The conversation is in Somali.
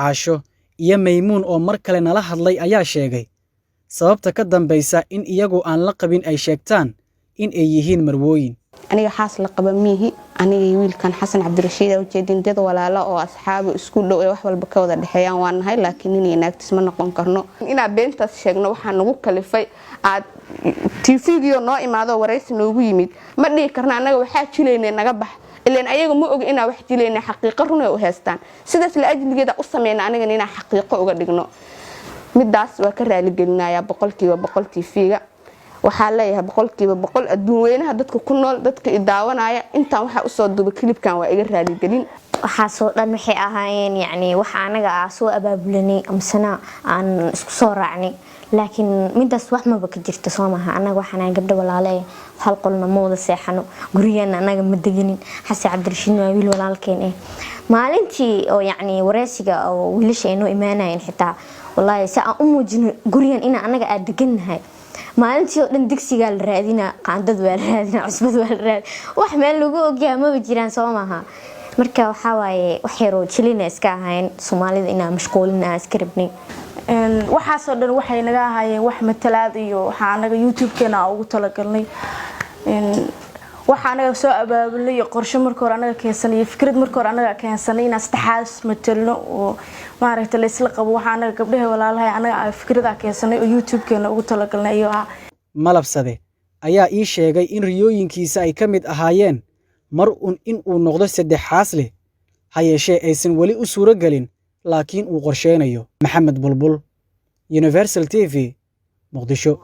Caasho iyo Maymuun oo mar kale nala hadlay ayaa sheegay sababta ka dambaysa in iyagu aan la qabin ay sheegtaan in ay yihiin marwooyin. Aniga xaas la qaba miihi. Aniga iyo wiilkan Xasan Cabdirashiid aa ujeedin dad walaalo oo asxaabi isku dhow ee wax walba ka wada dhexeeyaan waa nahay, laakiin nin iyo naagtiis ma noqon karno. Inaa beentaas sheegno waxaa nagu kalifay aad TV-giyo noo imaado, waraysi noogu yimid. Ma dhihi karno annaga waxaa jilaynay, naga bax, ilaan ayaga ma oga inaa wax jilayna, xaqiiqo runay u haystaan. Sidaas la ajligeeda u sameyna anigana inaa xaqiiqo uga dhigno. Midaas waa ka raaligelinayaa 100% TV-ga. Waxaa leeyahay 100% adduun weynaha dadka ku nool, dadka i daawanaya, intaan waxaa usoo duubay clip-kan waa iga raaligelin. Waxaasoo dhan waxay ahaayeen yacni waxa anaga aa soo abaabulanay amasena aan isku soo raacnay, laakiin midaas wax maba ka jirto, soo maha? Anaga waxaan ahay gabdho walaale, hal qolna ma wada seexano, gurigeena anaga ma deganin. Xasan Cabdirashiid waa wiil walaalkeen eh. Maalintii oo yacni wareysiga oo wiilasha ay noo imaanayeen xitaa, wallaahi, si aan u muujino gurigan ina anaga aad degannahay, maalintii oo dhan digsigaa la raadinaa, qaandad waa la raadinaa, cusbad waa la raadina, wax meel lagu ogyaha maba jiraan, soo maaha? Marka waxaa waaye wax yaroo jilina iska ahayn, Soomaalida inaa mashquulin aan iska rabnay. Waxaasoo dhan waxay naga ahaayeen wax matalaad iyo waxaa anaga YouTube-keena aan ugu talagalnay. Waxa anaga soo abaabulnay iyo qorshe marka hore anaga keensanay iyo fikrad marka hore anaga keensanay inaan saddexaas matalno oo maaragtay la isla qabo. Waxa anaga gabdhaha walaalahay anaga aan fikradaa keensanay oo YouTube-keena ugu talagalnay ayuu ahaa. Malabsade ayaa ii sheegay in riyooyinkiisa ay ka mid ahaayeen mar un in uu noqdo saddex xaas leh, ha yeeshee aysan weli u suuro gelin, laakiin uu qorsheynayo. Maxamed Bulbul, Universal TV, Muqdisho.